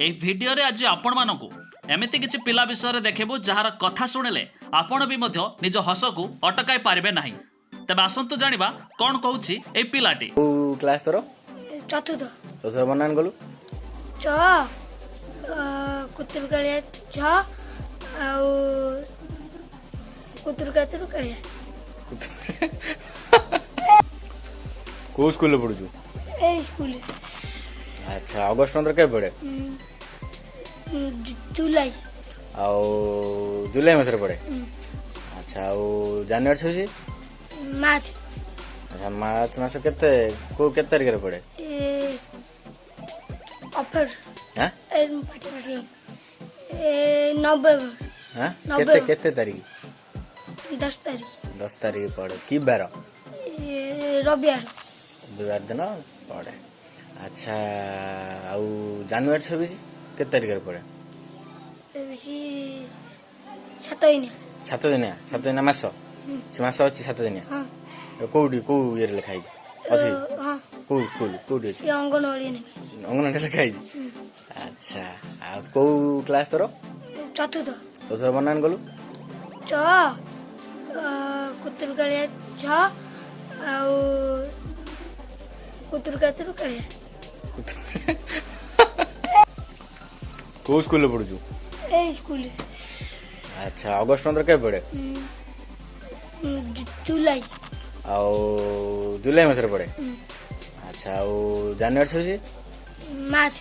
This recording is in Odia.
ଏହି ଭିଡ଼ିଓରେ ଆଜି ଆପଣମାନଙ୍କୁ ଏମିତି କିଛି ପିଲା ବିଷୟରେ ଦେଖିବୁ, ଯାହାର କଥା ଶୁଣିଲେ ଆପଣ ବି ମଧ୍ୟ ନିଜ ହସକୁ ଅଟକାଇ ପାରିବେ ନାହିଁ। ତେବେ ଆସନ୍ତୁ ଜାଣିବା କ'ଣ କହୁଛି ଏଇ ପିଲାଟି। କୋଉ କ୍ଲାସ୍ ତୋର? ଚତୁର୍ଥ। ଚତୁର୍ଥ। ବନାନ କଲୁ। ଚ କୁତୁରୁ କାଳିଆ ଛ ଆଉ କୁତୁରୁ କାତୁରୁ କାଳିଆ। କୋଉ ସ୍କୁଲରେ ପଢୁଛୁ? ଏଇ ସ୍କୁଲ। ଆଚ୍ଛା, ଅଗଷ୍ଟ 15 କେବେ ପଡେ? ଜୁଲାଇ। ଆଉ ଜୁଲାଇ ମାସରେ ପଡେ। ଆଚ୍ଛା, ଆଉ ଜାନୁଆରୀ 26? ମାର୍ଚ୍ଚ। ଆଚ୍ଛା, ମାର୍ଚ୍ଚ ମାସ କେତେ, କୋଉ କେତେ ତାରିଖରେ ପଡେ? ଅଫର। ହାଁ? ଏ ପାଟି ପାଟି ଏ ନଭେମ୍ବର। ହାଁ, କେତେ? ନଭେମ୍ବର। କେତେ ତାରିଖ? 10 ତାରିଖ। 10 ତାରିଖ ପଡେ। କି ବାର? ରବିବାର। ରବିବାର ଦିନ ପଡେ। ଆଚ୍ଛା, ଆଉ ଜାନୁଆରୀ 26 କେତେ ତାରିଖରେ ପଡେ? ବେଶୀ 7 ଦିନିଆ। 7 ଦିନିଆ। 7 ଦିନିଆ ମାସ, ସେ ମାସ ଅଛି 7 ଦିନିଆ? ହଁ। କୋଉଠି, କୋଉ ଇଏରେ ଲେଖା ହେଇଛି, ଅଛି? ହଁ। କୋଉ ସ୍କୁଲ, କୋଉଠି ଅଛି? ସେ ଅଙ୍ଗନବାଡ଼ି ନେବେ। ଅଙ୍ଗନବାଡ଼ି ଲେଖା ହେଇଛି। ଆଚ୍ଛା, ଆଉ କୋଉ କ୍ଲାସ୍ ତୋର? ଚତୁର୍ଥ। ଚତୁର୍ଥ। ବନାନ କଲୁ। ଚ କୁତୁରୁ କାଳିଆ ଛ ଆଉ କୁତୁରୁ କାତୁରୁ କାଳିଆ। କୋଉ ସ୍କୁଲରେ ପଢୁଛୁ? ଏଇ ସ୍କୁଲ। ଆଚ୍ଛା, ଅଗଷ୍ଟ 15 କେବେ ପଡେ? ଜୁଲାଇ। ଆଉ ଜୁଲାଇ ମାସରେ ପଡେ। ଆଚ୍ଛା, ଆଉ ଜାନୁଆରୀ 26? ମାର୍ଚ୍ଚ।